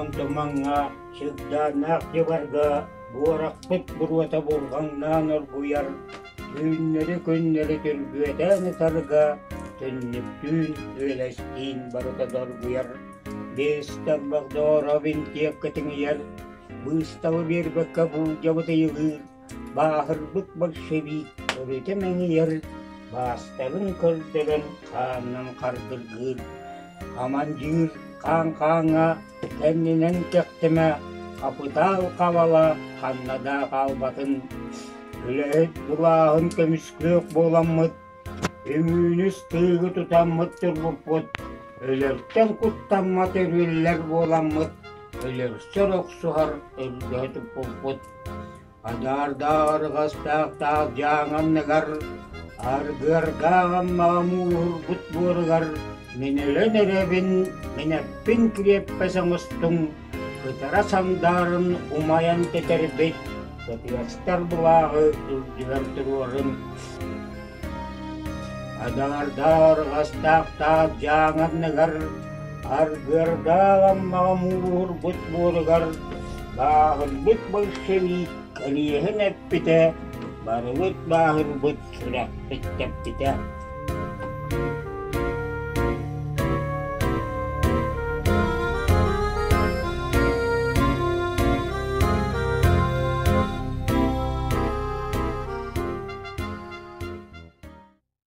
Чороон тумаҥҥа, сырдааннаах дьыбарга буорахпыт буруота бурҕаҥнаан оргуйар, түүннэри-күннэри түрбүөтээн ытарга түннүктүүн, үөлэстиин барыта доргуйар. Биэс тарбах доҕоро бинтиэккэ тиҥийэр, быысталы биэрбэккэ буулдьабыт ыйылыыр, Бааһырбыт большевик өрүтэ мэҥийэр, баастарын көрдөрөн хаанынан хардыргыыр. Хамандьыыр хаан хааҥҥа кэннинэн кэхтимэ, хапытаал хабала ханна да хаалбатын. Үлэһит былааһын көмүскүөх буоламмыт, үҥүүнү ыстыыгы тутаммыт турбуппут, өлөртөн куттаммат өрүөллэр буоламмыт, өлөрсөр охсуһар өлгөһө туппуппут. Адаардаах арҕастаах таах дьааҥ анныгар, аргыардаах Аммаҕа мууһурбут буоругар мин өлөн эрэбин, мин эппин кириэппэс оҥостуҥ, кытара сандаарын умайан тэтэрбит, кытыастар былааҕы үрдүгэр туруорун. Адаардаах арҕастаах таах дьааҥ анныгар, аргыардаах Аммаҕа мууһурбут буоругар бааһырбыт большевик кэлиэһин эппитэ, барыбыт бааһырбыт сүрэхпит тэппитэ.